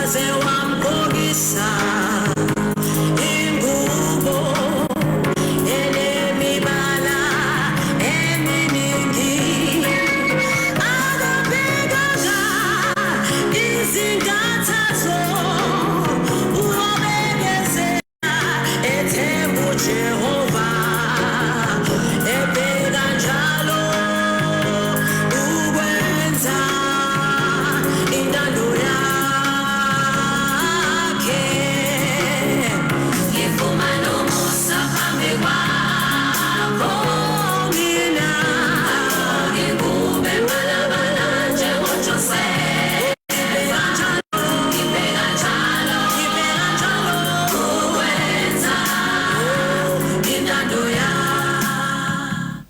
Waze wamgqokisa ingubo enemibala eminingi. Akabhekanga izinkathazo, uwabekezela ethemba uJehova, ebheka njalo ukwenza intando yakhe. Ngifumana umusa phambi kwakho mina, ngikube malabala njengoJosefa. Ngibheka njalo, ngibheka njalo ukwenza intando yakhe.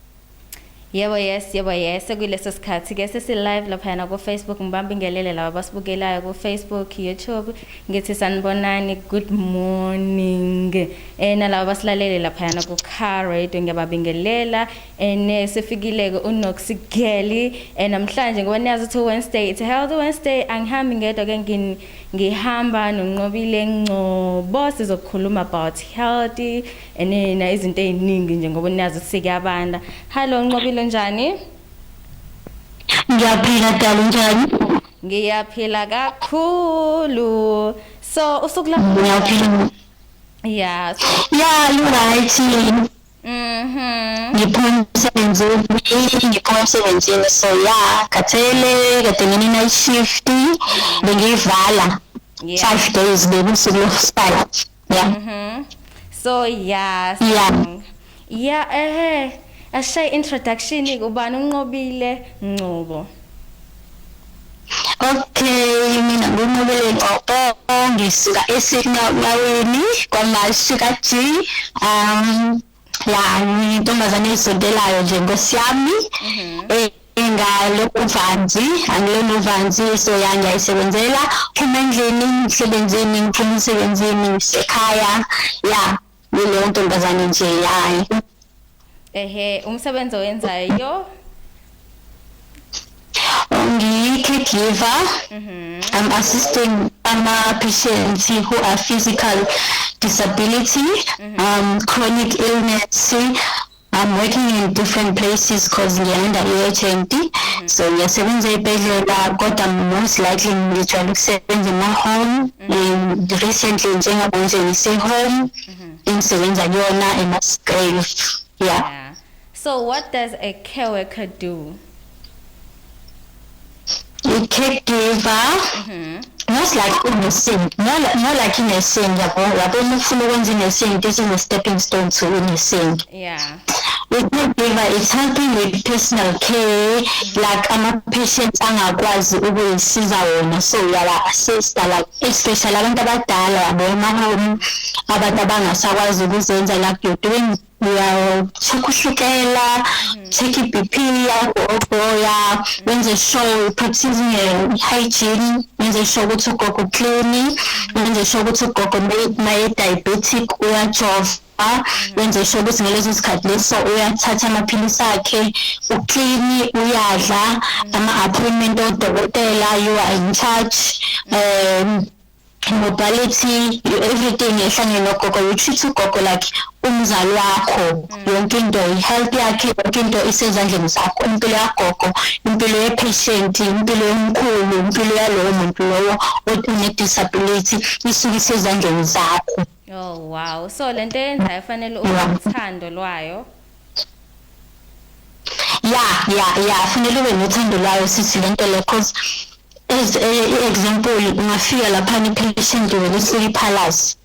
Yebo, yes, yebo, yes, sekuleso sikhathi ke, sesi-live laphayana ku-Facebook. Ngibambingelele laba abasibukelayo ku-Facebook, YouTube, ngithi sanibonani, good morning. Nalaba abasilalele laphayana ku-car radio, ngiyababingelela. Ne sifikile-ke uNoxigeli namhlanje, ngoba niyazi ukuthi Wednesday, it's a healthy Wednesday. Angihambi ngedwa-ke, ngihamba noNqobile Ngcobo. Sizokhuluma about healthy and na izinto ey'ningi nje, ngoba niyazi ukuthi sekuyabanda. Hallo Nqobile, njani? Ngiyaphila dali, njani? Ngiyaphila kakhulu. So usuku lakho? Ngiyaphila. Yeah, so, Yeah, you right. Ngiphuma emsebenzini, ngiphuma emsebenzini, so yeah, khathele, kade ngine night shift, bengiyivala 5 days, bekusuku lokuqala. Yeah. So yeah, so, yeah, ashaye introduction, ubani uNqobile Ngcobo? Okay, mina nguNqobile Ngcobo, ngisuka eSinqaweni kwaMashu ka-G. Ya, ngiyintombazane eyisontelayo nje, nkosi yami. Ngalo uvanzi, angilona uvanzi, so ya, ngiyayisebenzela. Phuma endlini, ngisebenzini, ngiphuma emsebenzini, ngisekhaya. Ya, yileyo ntombazane nje, ya. Ehe, umsebenzi owenzayo? Ngiyi-caregiver. I'm assisting ama-patients who are physical disability, chronic illness. I'm working in different places 'cause ngiyanda i-agent. So ngiyasebenza ey'bhedlela, kodwa most likely ngijwayele ukusebenza ema-home. And recently, njengamanje, ngise-home engisebenza kuyona eMasgrave. Yeah. Yeah. So what does a care worker do? I-caregiver, most like i-nursing, more like i-nursing, yabo, yabo, uma ufuna ukwenza i-nursing, this is a stepping stone to i-nursing. I-caregiver is helping with personal care, like ama-patients angakwazi ukuyisiza wona, so uyaba-assista, like especially abantu abadala, yabo, ema-home, abantu abangasakwazi ukuzenza, like you're doing, uya-check ushukela, check i-BP yagogo, ya, wenze sure practicing hygiene, wenze sure ukuthi ugogo clean, wenze sure ukuthi ugogo maye-diabetic uyajova, wenze sure ukuthi ngaleso sikhathi leso uyathatha amaphilisi akhe, uclean, uyadla, ama-appointment odokotela you are in charge, mobility, everything ehlangene nogogo. You treat ugogo like umzali wakho. Yonke into, i-health yakhe, yonke into isezandleni zakho, impilo yagogo, impilo ye-patient, impilo yomkhulu, impilo yalowo muntu lowo one-disability isuke isezandleni zakho. Oh wow. So lento yenzayo fanele ube uthando lwayo. Ya, fanele ube nothando lwayo sithi lento le, 'cause as i-example, ungafika laphana i-patient wena isuke iphalazi,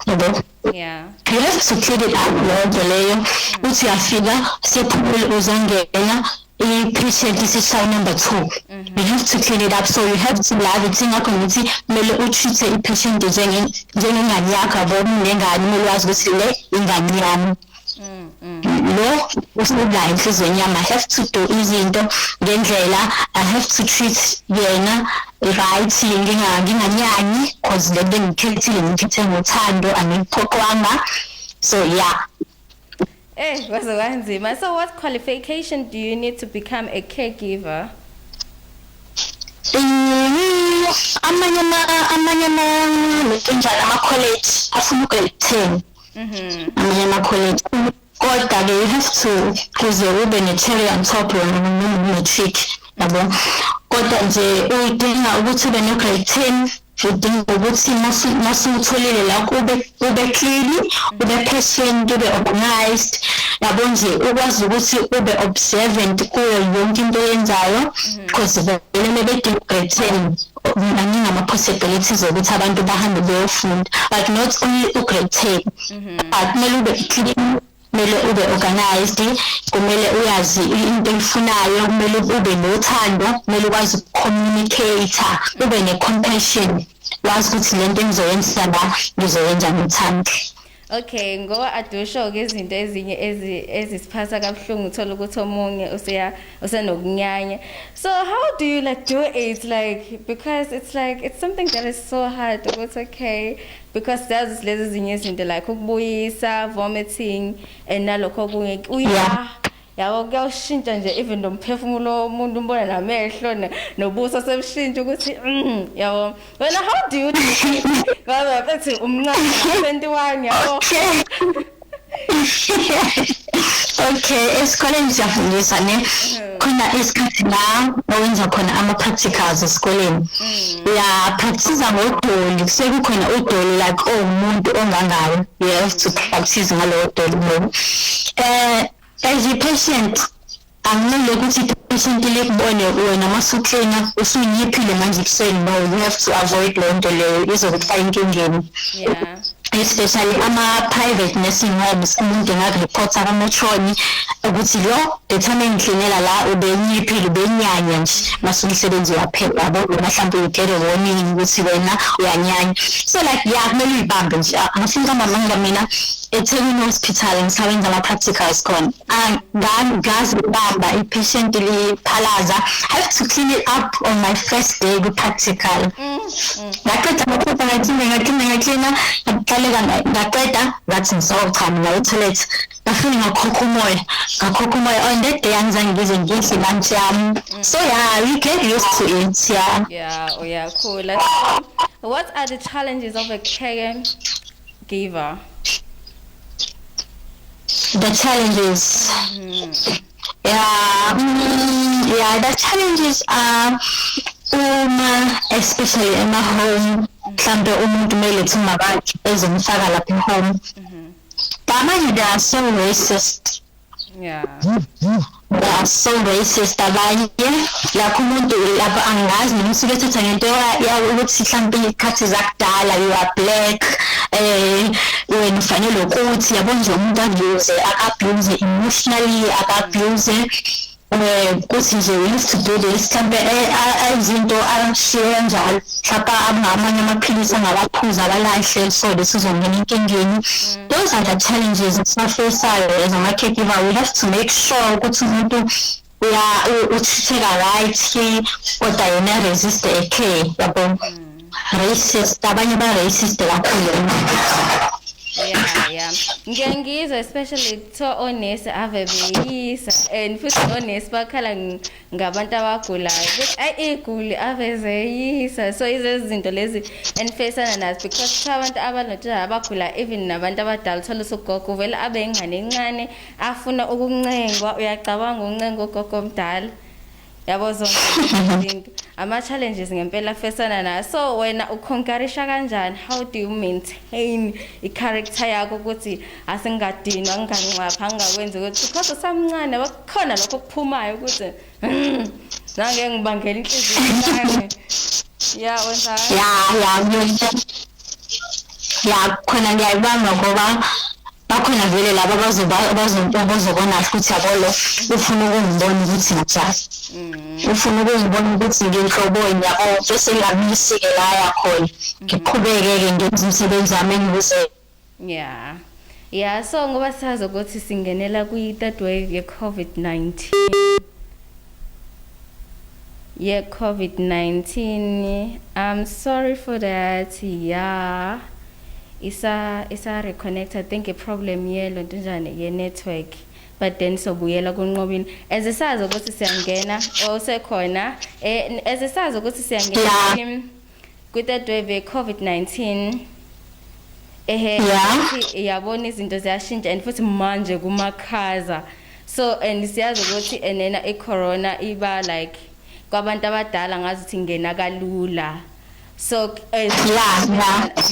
yabo, you have to clean it up leyo nto leyo. Uthi uyafika, sephumile, uzongena, i-patient isishaya number 2, you have to clean it up, so you have to love it. Ingakho ngithi kumele u-treat i-patient njengengane yakho, yabo. Nengane kumele wazi ukuthi le ingane yami, lo usula enhliziyweni yami, I have to do izinto ngendlela, I have to treat yena right, nginganyanyi, 'cause le nto engikhethile ngikhethe ngothando, angiphoqwanga, so yeah. Kwaze kwanzima. So what qualification do you need to become a caregiver? Amanye ama ama-college afuna u-grade 10. Amanye ama-college, kodwa-ke you have to kuze ube ne-cherry on top wena noma matric, yabo. Kodwa nje uyidinga ukuthi ube no-grade 10, udinga ukuthi masuwutholile la ube clean, ube patient, ube organized, yabo nje, ukwazi ukuthi ube observant kuyo yonke into oyenzayo, because vele bedinga grade 10. Maningi ama-possibilities okuthi abantu bahambe beyofunda, but not only u-grade 10, but kumele ube clean, kumele ube organized, kumele uyazi into oyifunayo, kumele ube nothando, kumele ukwazi uku-communicate, ube ne-compassion, wazi ukuthi lento engizoyenza la ngizoyenza ngothando. Okay, ngoba adusho-ke izinto ezinye ezisiphatha kabuhlungu, uthola ukuthi omunye useya usenokunyanya. So how do you like do it, like, because it's like it's something that is so hard ukuthi, okay, because there's lezi ezinye izinto like ukubuyisa, vomiting and nalokho okunye uya yabo, kuyawushintsha nje even nomphefumulo womuntu, umbona namehlo nobuso sebushintsha ukuthi yabo. Wena, how do you do it? Ngoba bethi umncane, 21, yabo. Okay, esikoleni siyafundisa ne, khona isikhathi la owenza khona ama-practicals esikoleni, uya-practice ngodoli, kusuke kukhona udoli like owumuntu ongangawe, you have to practice ngalowo doli lowo. As a patient, akumele ukuthi i-patient likubone wena masuklina usunyiphile manje ekuseni. No, you have to avoid leyo nto leyo, izokufaka enkingeni, especially ama-private nursing homes. Umuntu engakuripotha ka-matron ukuthi lo, the time engiklinela la, ubenyiphile, ubenyanya nje, mase umsebenzi uyaphela, yabo. Noma mhlawumbe you get a warning ukuthi wena uyanyanya. So like, yeah, kumele uyibambe nje. Angifuni kamamanga mina, eThekwini Hospital ngisawenza ama-practicals khona, ngazibamba i-patient liphalaza. I have to clean it up on my first day ku-practical. Ngaqeda, ngaqeda, ngaklina, ngaklina, ngaklina, ngaqaleka, ngaqeda, ngathi ngizochama ngayo toilet, ngafike ngakhokha umoya, ngakhokha umoya. On that day angizange ngize ngidle lunch yami. So yeah, we get used to it, yeah. Yeah, uyakhula. So what are the challenges of a caregiver? The challenges, yeah, the challenges are uma especially ema-home, mhlambe umuntu kumele ethi uma bakhe ezomfaka lapha e-home, abanye they are so racist. They are so racist abanye. Lapho umuntu lapho angazi noma usuke ethatha ngento ukuthi mhlawumbe iy'khathi zakudala, you are black, wena ufanele ukuthi, yabo nje, umuntu abuse, aka-abuse emotionally, aka-abuse kuthi nje we used to do this, mhlambe izinto ashiye kanjalo, mhlawumbe amanye amaphilisi angawaphuza abalahle, so besizongena enkingeni. Those are the challenges esiwa-face-ayo as ama-caregiver. We have to make sure ukuthi umuntu uya u-treat-eka right, kodwa yena resist a care, yabo. Racist, abanye ba-racist kakhulu. Yeah, ngiye ngizwe especially kuthiwa onesi ave beyisa, and futhi onesi bakhala ngabantu abagulayo ukuthi ayi, iguli ave zeyisa. So izo zinto lezi enifeyisana nazo, because kuthiwa abantu abanotshela abagula, even nabantu abadala, uthola usugogo uvele abe ingane encane, afuna ukuncengwa. Uyacabanga ukuncenga ugogo omdala, yabo? Zonke izinto, ama-challenges ngempela afesana nayo. So wena u-conquerisha kanjani? How do you maintain i-character yakho ukuthi asengadinwa, nginganxapha, ngingakwenzi ukuthi, because usamncane, bakukhona lokho okuphumayo ukuthi nange ngibangela inhliziyo yami ya, wenza? Ya, mina ya, khona ngiyayibamba, ngoba bakhona vele laba abazobona ukuthi, yabo, lo ufuna ukungibona ukuthi njani, ufuna ukungibona ukuthi nginhloboni, yabo, bese ngingamisi-ke la yakhona, ngiqhubeke-ke ngenze umsebenzi wami engiwuze. Yeah, so ngoba sazi ukuthi singenela kwi-third wave ye-COVID-19, ye-COVID-19, I'm sorry for that. Yeah, isa reconnect. I think a problem ye lento njani ye network. But then sobuyela kuNqobile as sazi ukuthi siyangena osekhona, as sazi ukuthi siyangena kwi-third wave ye-COVID-19, ehe. Futhi yabona izinto ziyashintsha and futhi manje kumakhaza, so and siyazi ukuthi enena i-corona iba like kwabantu abadala ngazi ukuthi ingena kalula, so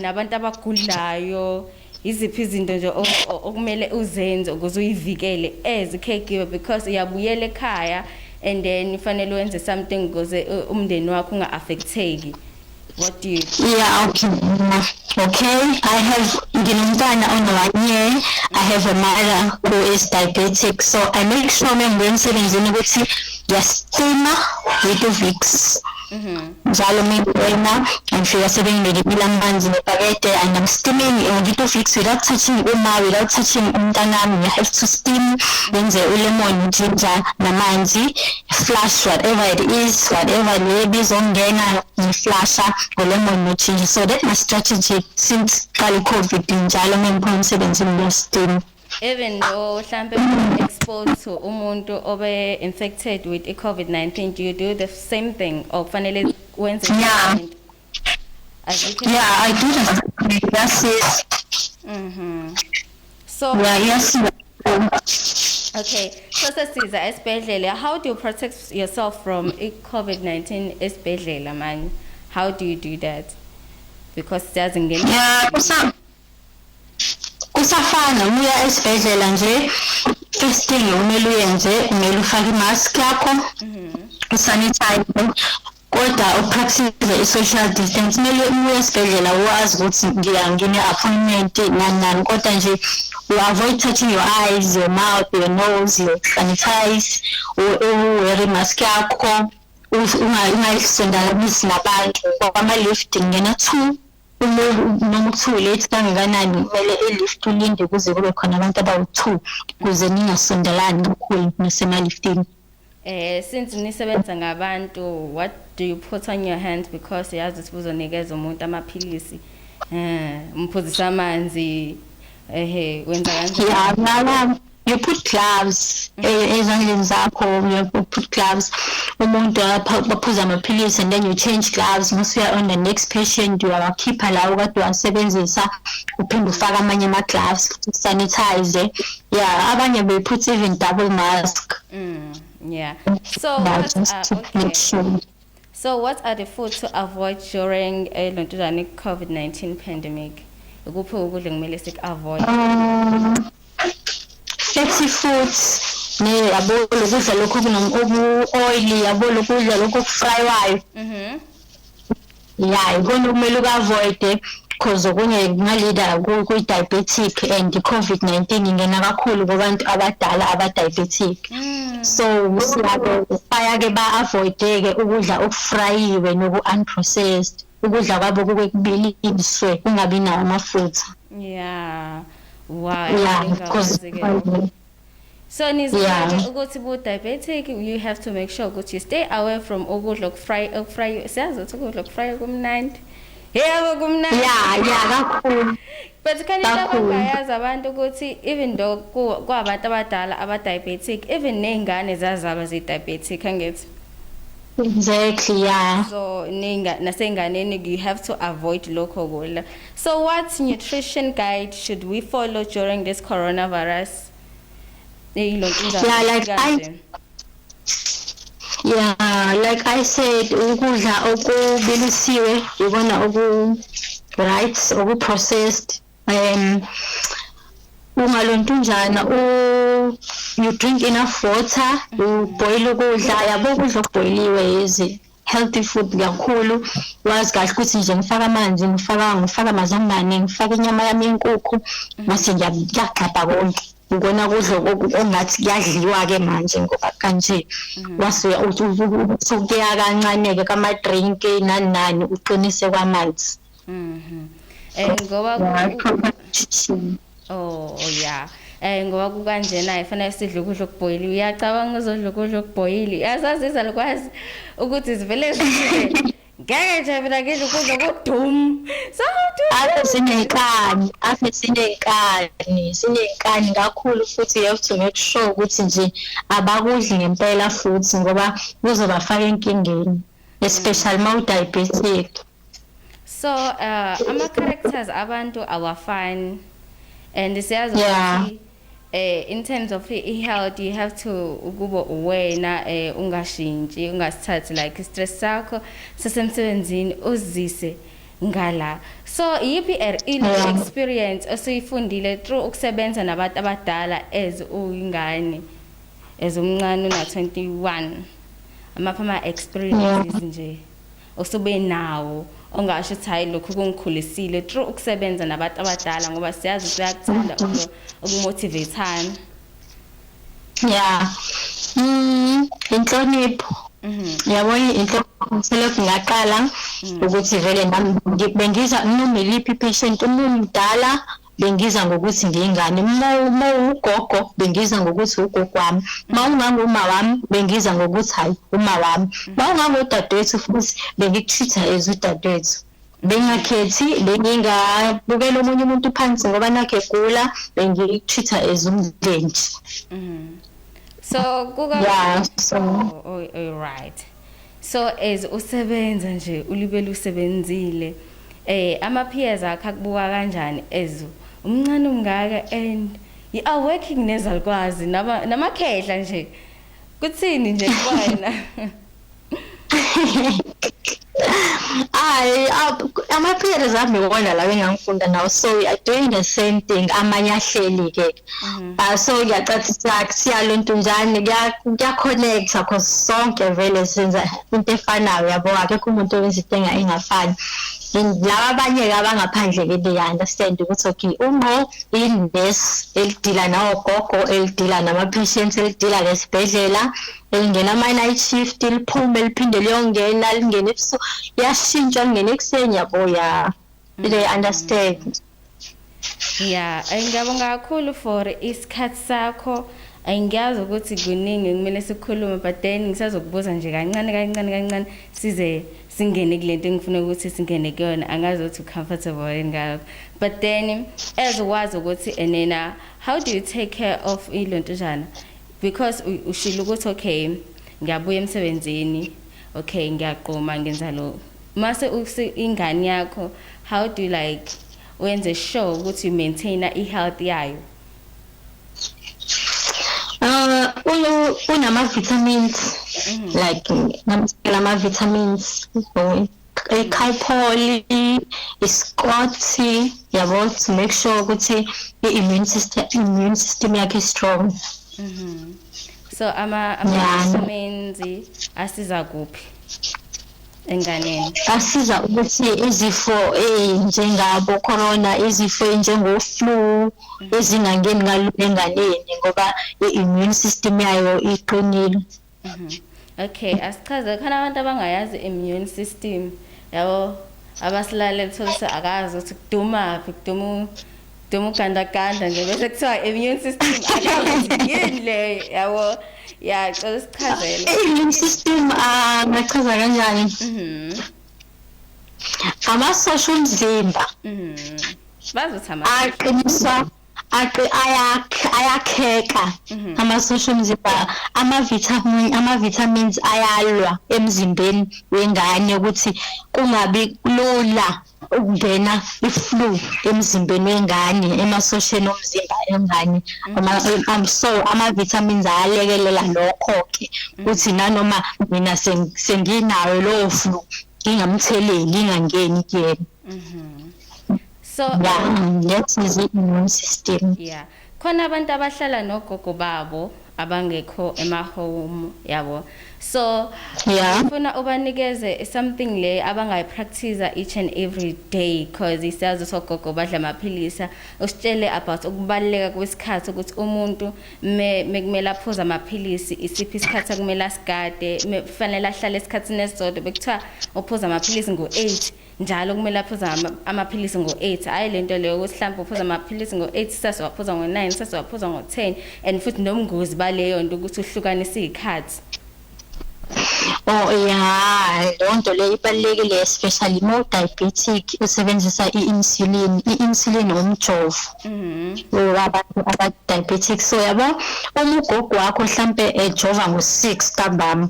nabantu abagulayo, iziphi izinto nje okumele uzenze ukuze uyivikele as a caregiver, because uyabuyela ekhaya and then fanele wenze something ukuze umndeni wakho unga-affecteki? What do you Yeah, okay. Okay, I have nginomntwana ono 1 year. I have a mother who is diabetic, so I make sure mengibuya emsebenzini ukuthi ngiyastima with Vicks. Njalo mengibona ngifika sebengibekile amanzi nebhakede and I'm steaming with Vicks without touching uma, without touching umntanami. You have to steam, wenze ulemon, ginger namanzi, flush whatever it is, whatever le bizongena, ngiflasha ngolemon no-ginger. So that my strategy since qala i-COVID, njalo mengiphuma emsebenzini ngiya-steam. Even though mhlambe exposed to umuntu obe infected with i-COVID-19, do you do the same thing or kufanele wenze Yeah. different? Azikho? Yeah, I do the glasses. So Yeah, yes. Okay, so sesiza esibhedlela, how do you protect yourself from i-COVID-19 esibhedlela man? How do you do that? Because siyazi ngena Yeah, kusafana uya esibhedlela nje, first thing kumele uyenze, kumele ufake imask yakho, usanitize, kodwa upractice i-social distance. Kumele uye esibhedlela wazi ukuthi ngiya ngine-appointment nani nani, kodwa nje you avoid touching your eyes, your mouth, your nose. You sanitize, uwear imask yakho, ungayisondelanisi nabantu. Kwama-lift ngena two, noma kuthiwa late kangakanani, kumele e-lift ulinde kuze kube khona abantu abawu-two ukuze ningasondelani kakhulu nasemaliftini. Since nisebenza ngabantu, what do you put on your hands, because yazi ukuthi uzonikeza umuntu amaphilisi, umphuzisa amanzi, ehe, wenza kanjani? Yeah, you put gloves ezandleni zakho. You put gloves, umuntu baphuza amaphilisi and then you change gloves. Masuya on the next patient, uyawakhipha lawo kade uwasebenzisa, uphinde ufake amanye ama-gloves, sanitize. Yeah, abanye they put even double mask. Yeah, so Yeah, what just are, to okay. make sure. So what are the food to avoid during lontuzane COVID-19 pandemic? Ukuphi ukudla kumele siku-avoid? Fatty foods ne, yabo, lokudla lokhu oku-oily, yabo, lokudla lokhu okufrywayo. Ya, ikona okumele uku-avoide cause okunye kungalida kwi-diabetic and i-COVID-19 ingena kakhulu kubantu abadala aba-diabetic. So siyake bayake ba-avoide-ke ukudla okufrayiwe noku-unprocessed, ukudla kwabo kube kubiliswe, kungabi nawo amafutha. Yeah, wow. Yeah, because Ngingakwazi-ke. So nizibeke ukuthi bu-diabetic, you have to make sure ukuthi you stay away from ukudla okufry, okufry. Siyazi ukuthi ukudla okufry kumnandi, yebo, kumnandi. Yeah, kakhulu. But khona into Kakhulu. abangayazi abantu ukuthi even though kwabantu abadala aba-diabetic, even ney'ngane zazalwa ziyi-diabetic, angithi? Exactly, yeah. So nasey'nganeni you have to avoid lokho kudla. So what nutrition guide should we follow during this coronavirus? Yeah, like Yeah, like I said, ukudla okubilisiwe ikona oku right, oku processed. Ungalontunjana u you drink enough water, you boil ukudla, yabo, ukudla okuboiliwe is healthy food kakhulu. Wazi kahle ukuthi nje ngifaka amanzi, ngifaka amazambane, ngifaka inyama yami yenkukhu, mase ngiyagxabha konke. Ukona kudla ongathi kuyadliwa-ke manje ngoba kanje wase usukuya kancane-ke kama-drink nani nani, uqinise kwamanzi. Ngoba Oh yeah. Ngoba kukanjena ifanele sidle ukudla okubhoyiliwe. Uyacabanga uzodla ukudla okubhoyili. Yazazi izalukwazi ukuthi zivele zifike. Ngeke nje mina ngidle ukudla okudum. So how do Ave sinenkani, ave sinenkani, sinenkani kakhulu futhi you have to make sure ukuthi nje abakudli ngempela futhi ngoba kuzobafaka enkingeni, especially ma u-diabetic. So ama characters abantu awafani and siyazi ukuthi in terms of i-health you have to ukuba uwena, ungashintshi, ungasithathi like stress sakho sasemsebenzini uzise ngala. So iyiphi experience osuyifundile through ukusebenza nabantu abadala as uyingane, as umncane una 21, amapha ama experiences nje osube nawo ongasho ukuthi hayi, lokhu kungikhulisile through ukusebenza nabantu abadala, ngoba siyazi ukuthi uyakuthanda ukumotivateana? Yeah. Inhlonipho. Yabona, inhlonipho selokhu ngaqala ukuthi vele nami bengiza noma iliphi patient, uma umdala bengiza ngokuthi ngiyingane, uma ugogo bengiza ngokuthi ugogo wami, uma unganguma wami bengiza ngokuthi hayi, uma wami, uma ungangodadewethu futhi bengikutreat as udadewethu, bengakhethi, bengingabukela omunye umuntu phansi ngoba nakhe egula, bengikutreat as umndeni. So kuka Yeah, so Oh, right. So as usebenza nje, ulibele usebenzile, ama peers akhe akubuka kanjani as umncane umngaka and you are working nezalukwazi nama namakhehla nje, kuthini nje kuwena? Ay, ama-peers ami iwona lawa engangifunda nawo, so we are doing the same thing, amanye ahleli ke. So ngiyacathisa siyalontunjani, kuya-connect-a cause sonke vele senza into efanayo, yabo, akekho umuntu owenza into engafani. And laba abanye-ke abangaphandle-ke they understand ukuthi okay, uNqo inesi elidila nawogogo, elidila nama-patients, elidila nesibhedlela, elingena ama-night shift, liphume liphinde liyongena, lingene ebusuku, liyashintsha, lingene ekuseni, yabo, ya, they understand. Yeah, ngiyabonga kakhulu for isikhathi sakho. Ngiyazi ukuthi kuningi kumele sikhulume, but then ngisazokubuza nje kancane kancane kancane size singene kulento engifuna ukuthi singene kuyona. Angazi ukuthi comfortable yini ngalokho. But then as wazi ukuthi enena, how do you take care of ilonto? Because ushilo ukuthi okay, ngiyabuya emsebenzini, okay, ngiyaqoma, ngenza lo. Mase ingane yakho, how do you like wenze sure ukuthi you maintain i-health yayo? Unama vitamins, like nama vitamins, i-Calpol, i-Scott, yabo, to make sure ukuthi i-immune system yakhe is strong. So ama vitamins asiza kuphi enganeni? Asiza ukuthi izifo ezinjengabo corona, izifo ezinjengo flu ezingangeni kalula enganeni ngoba i-immune system yayo iqinile. Okay, asichaze khona abantu abangayazi immune system, yabo, abasilalela, thola ukuthi akazi ukuthi kuduma phi, kuduma ugandaganda nje bese kuthiwa immune system, akazi yini le, yabo. Ya, cela sichazele. I-immune system, ah, ngachaza kanjani? Amasosha omzimba. Bazothi ama Aqiniswa, ayakheka amasosha omzimba, ama-vitamins ayalwa emzimbeni wengane ukuthi kungabi lula ukungena i-flu emzimbeni wengane, emasosheni omzimba engane. So ama-vitamins ayalekelela lokho-ke ukuthi nanoma mina senginayo lowo flu ngingamtheleli, ingangeni kuyena. So Yeah, that is the immune system. Yeah. Khona abantu abahlala nogogo babo abangekho ema-home, yabo. So ngifuna ubanikeze something le abangayipractice each and every day, because siyazi ukuthi ogogo badla amaphilisi. Usitshele about ukubaluleka kwesikhathi, ukuthi umuntu mekumele aphuze amaphilisi, isiphi isikhathi akumele asigade, kufanele ahlale esikhathini esisodwa, bekuthiwa uphuza amaphilisi ngo-8 njalo, kumele aphuze amaphilisi ngo-8, hhayi lento leyo ukuthi mhlawumbe uphuza amaphilisi ngo-8, sase waphuza ngo-9, sase waphuza ngo-10, and futhi nobungozi baleyo nto ukuthi uhlukanise iy'khathi. Oh yeah, leyo nto leyo ibalulekile, especially uma u-diabetic usebenzisa i-insulin. I-insulin umjovo wabantu aba-diabetic. So yabo, uma ugogo wakho mhlampe ejova ngo-6 ntambama,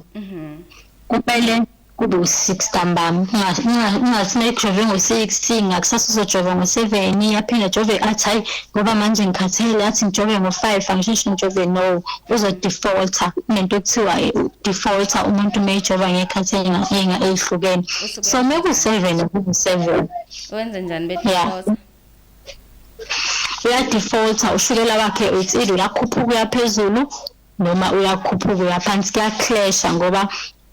kumele kube u-6 ntambama. Ungathi uma ejove ngo-6, ngakusasa uzojova ngo-7, aphinde ajove, athi, "Hayi, ngoba manje ngikhathele, athi ngijove ngo-5, angisheshe ngijove." No, uzo-defaulta. Kunento ekuthiwa defaulta umuntu uma ejova ngey'khathi ey'hlukene. So uma ku-7, ku-7. Wenze njani be-default? Uya-defaulta ushukela wakhe. It's either uyakhuphuka uya phezulu noma uyakhuphuka uya phansi. Kuya-clasha ngoba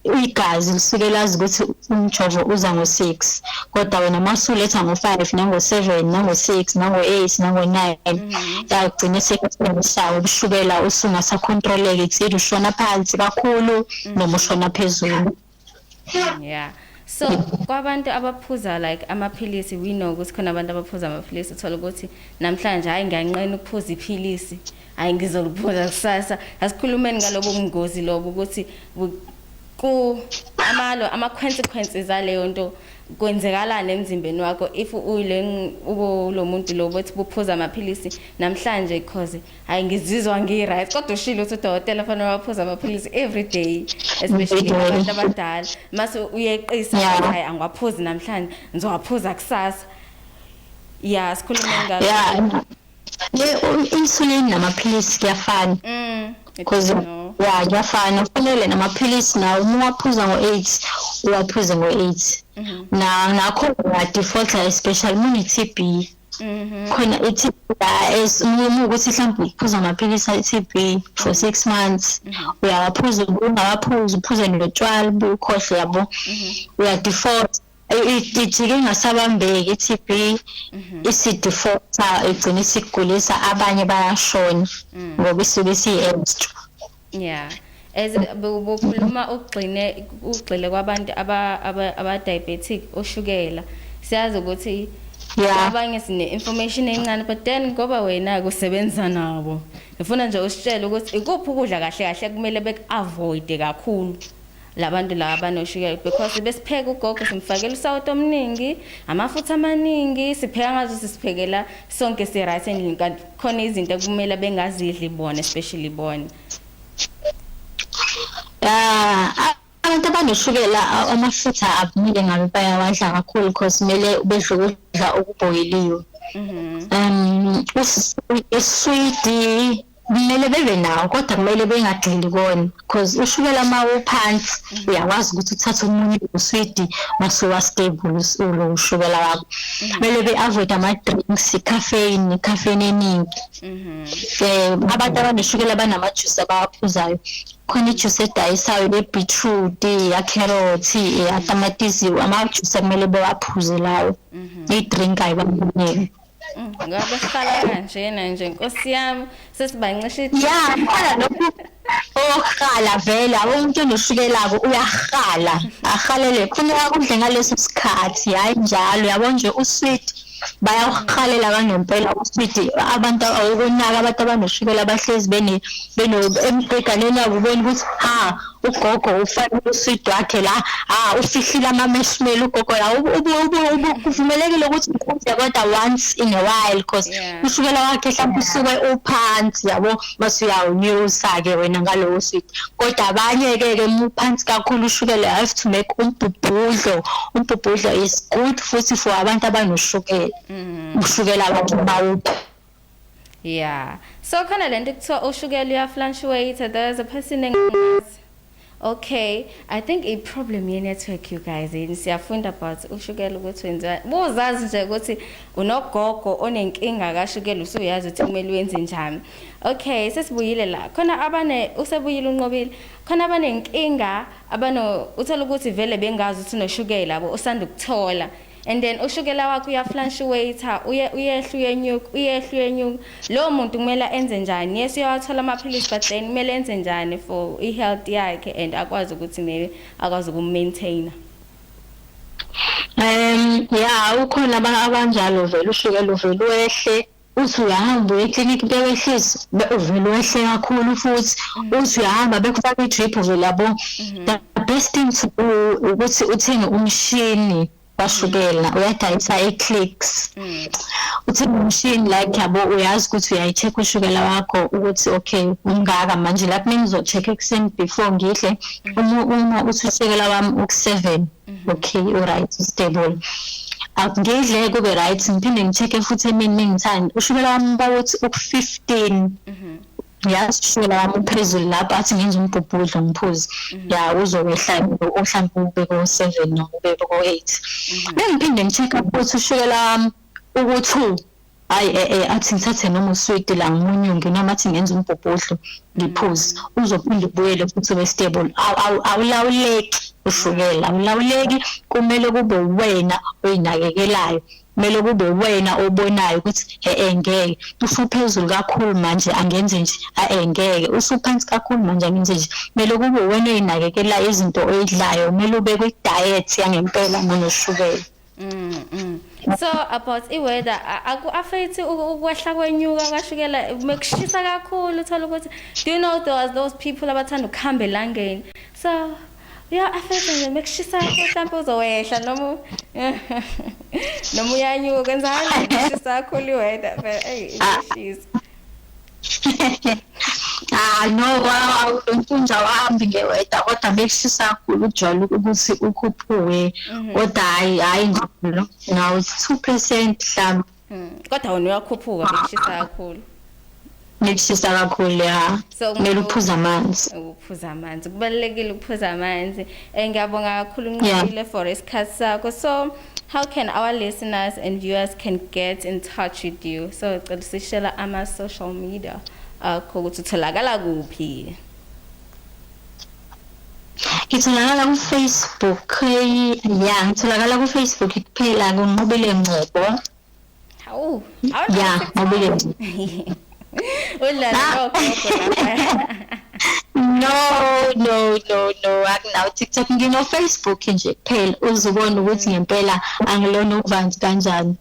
igazi lisuke lazi ukuthi umjovo uza ngo-6, kodwa wena masuletha ngo-5, nango-7, nango-6, nango-8, nango-9, yagcina sekusawo ushukela usungasakhontroleki. It's either ushona phansi kakhulu noma ushona phezulu. Yeah, so kwabantu abaphuza like amaphilisi, we know ukuthi khona abantu abaphuza amaphilisi, uthola ukuthi namhlanje, "Hayi, ngiyanqena ukuphuza iphilisi, hayi, ngizoliphuza kusasa." Asikhulumeni ngalobo bungozi lobo, ukuthi ku amalo ama consequences aleyo nto, kwenzekalani emzimbeni wakho if uyile lo muntu lo bothi buphuza amaphilisi namhlanje because, "Hayi, ngizizwa ngi-right," kodwa ushilo ukuthi udokotela fanele waphuza amaphilisi every day, especially abantu abadala, mase uyeqisa, "Hayi, angiwaphuzi namhlanje, ngizowaphuza kusasa." Yeah, sikhulume ngalo. Yeah, le insulin namaphilisi kuyafana because yeah, kuyafana. Kufanele namaphilisi nawo uma uwaphuza ngo-8, uwaphuze ngo-8. Na nakho uya-defaulta, especially uma une-TB. Khona i-TB la, uma ukuthi mhlawumbe uphuza amaphilisi e-TB for 6 months, uyawaphuza, ungawaphuzi, uphuze notshwala, ukhohlwe, yabo, uya-default, ijike ingasabambeki i-TB, isi-defaulta, igcina isikugulisa, abanye bayashona ngoba isuke isiyi-extra. Yeah, as bokhuluma ugxine ugxile kwabantu aba diabetic, oshukela, siyazi ukuthi abanye sine information encane, but then ngoba wena kusebenza nabo, ngifuna nje usitshele ukuthi ikuphi ukudla kahle kahle kumele beku-avoid kakhulu labantu laba abanoshukela, because besipheka ugogo simfakela usawoti omningi, amafutha amaningi, sipheka ngazo, sisiphekela sonke, si-right endlini, kanti khona izinto ekumele bengazidli bona, especially bona. Ya, abantu abanoshukela, amafutha akumele ngabe bayawadla kakhulu because kumele bedle ukudla okubhoyiliwe. Iswidi kumele bebe nawo, kodwa kumele bengagxili kona because ushukela uma uphansi uyakwazi ukuthi uthathe omunye uswidi masuwa stable ulo ushukela wakho. Kumele be-avoid ama-drinks, i-caffeine, i-caffeine eningi. Abantu abanoshukela banama-juice abawaphuzayo. Khona ijuice edayisayo le-beetroot, ya-carrot, eyatamatisi, ama-juice akumele bewaphuze lawo. I-drink ayibalulekile. Ngabe sihlala kanjena nje, nkosi yami, sesibancisha. Ya, khona lokhu okuhala vele, abo umuntu onoshukelako uyahala, ahalele, kufuneka kudle ngaleso sikhathi, hayi njalo, yabo nje. Usweet bayawuhalela kangempela uswidi abantu, awukunaka abantu abanoshukela bahlezi bene beno emgqeganeni yabo, ubona ukuthi ha, ugogo ufake uswidi wakhe la, ha, ufihlile ama-marshmallow ugogo la. Kuvumelekile ukuthi udle, kodwa once in a while because ushukela wakhe mhlawumbe usuke uphansi, yabo, mase uyawunyusa-ke wena ngalowo swidi. Kodwa abanye-ke ke uma uphansi kakhulu ushukela, you have to make umbhubhudlo. Umbhubhudlo is good futhi for abantu abanoshukela, ushukela wakhe bawuphi. Yeah. So khona lento kuthiwa ushukela uya-fluctuate. There's a person engazi. Okay, I think a problem ye network, you guys. Yini siyafunda about ushukela ukuthi wenziwa. Buzazi nje ukuthi unogogo onenkinga kashukela, usuyazi ukuthi kumele wenze njani. Okay, sesibuyile la. Khona abane usebuyile unqobile. Khona abanenkinga abano uthola ukuthi vele bengazi ukuthi unoshukela, yabo, usanda ukuthola. And then ushukela wakho uya-fluctuate, uye uyehla uyenyuka, uyehla uyenyuka. Lo muntu kumele enze njani? Yes, uyawathola amaphilisi, but then kumele enze njani for i-health yakhe and akwazi ukuthi maybe akwazi ukum-maintain? Ya, ukhona abanjalo vele, ushukela uvele wehle. Uthi uyahamba uye eklinikhi bewehlisa, uvele wehle kakhulu futhi. Uthi uyahamba bekufaka i-drip, uvele, yabo. The best thing to do ukuthi uthenge umshini kashukela, uyadayisa e-Clicks. Uthenge umshini, like, yabo, uyazi ukuthi uyayi-check ushukela wakho ukuthi okay, ungaka manje. Lapho mengizo-check ekuseni before ngidle, uma uthi ushukela wami uku-7, okay, u-right, stable, ngidle kube right. Ngiphinde ngi-check-e futhi emini mengithanda, ushukela wami bawuthi uku-15, yazi ushukela wami uphezulu lapho, athi ngenza umbhubhudlo ngiphuze, ya, uzowehla mhlawumbe ube ko-7 noma ube ko-8. Bengiphinde ngi-check-a futhi ushukela wami uku-2, hayi, athi ngithathe noma uswidi la ngimunyunge, noma athi ngenza umbhubhudlo ngiphuze, uzophinde ubuyele futhi ube stable. Awulawuleki ushukela, awulawuleki. Kumele kube wena oyinakekelayo, kumele kube wena obonayo ukuthi ngeke, usuphezulu kakhulu manje, angenze nje, ngeke, usuphansi kakhulu manje, angenze nje. Kumele kube wena oyinakekelayo izinto oyidlayo, kumele ube kwi-diet yangempela monoshukela. So about i-weather, aku-affect ukwehla kwenyuka kashukela mekushisa kakhulu? Uthola ukuthi, do you know there was those people abathanda ukuhamba elangeni, so uya affect nje mekushisa kakhulu, mhlawumbe uzowehla noma uyanyuka? Kwenzakala kushisa kakhulu i-weather phela, eyi, iyashisa. Ah no, untunja awuhambi nge-weather, kodwa bekushisa kakhulu ujwayele ukuthi ukhuphuke, kodwa hayi, hayi njalo, nawo 2% mhlawumbe. Kodwa wena uyakhuphuka bekushisa kakhulu? Bekushisa kakhulu, ya. So kumele uphuze amanzi. Ukuphuza amanzi kubalulekile, ukuphuza amanzi. Ngiyabonga kakhulu, Nqobile, for isikhathi sakho. So how can our listeners and viewers can get in touch with you? So cela usishela ama social media akho ukuthi utholakala kuphi. Ngitholakala ku-Facebook, ya, ngitholakala ku-Facebook kuphela, kuNqobile Ngcobo. Hawu. Ya, Nqobile. Udlala nogogo lapha. No, no, no, no, akunawo TikTok, ngino-Facebook nje kuphela, uzubona ukuthi ngempela angilona uvanzi kanjani.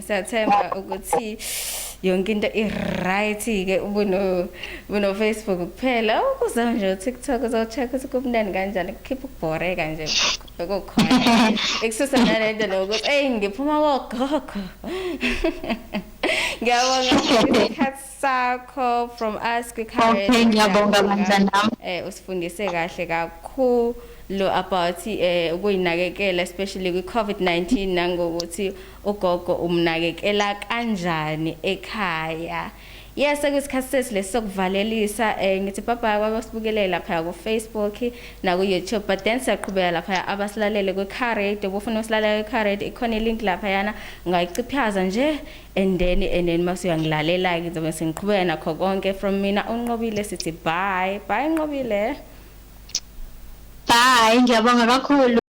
Siyathemba ukuthi yonke into i-right ke, ubuno Facebook kuphela, ukuze nje TikTok uzo-check ukuthi kumnandi kanjani, kukhipha ukubhoreka nje bekukhona, ekususa nalento nokuthi hey, ngiphuma kogogo. Ngiyabonga isikhathi sakho from us kwi Okay, ngiyabonga mntanami. Usifundise kahle kakhulu about ukuyinakekela, especially kwi COVID-19, nangokuthi ugogo umnakekela kanjani ekhaya. Yes, sekuyisikhathi sethu lesi sokuvalelisa. Ngithi bye bye kwabasibukelele lapha ku Facebook na ku YouTube, but then siyaqhubeka lapha abasilalele ku Car Radio. Bufuna usilalela ku Car Radio, ikhona ilink lapha yana, ungayiciphaza nje and then mase uyangilalela ke, ngizobe sengiqhubeka nakho konke. From mina uNqobile, sithi bye bye, Nqobile. Bye, ngiyabonga kakhulu.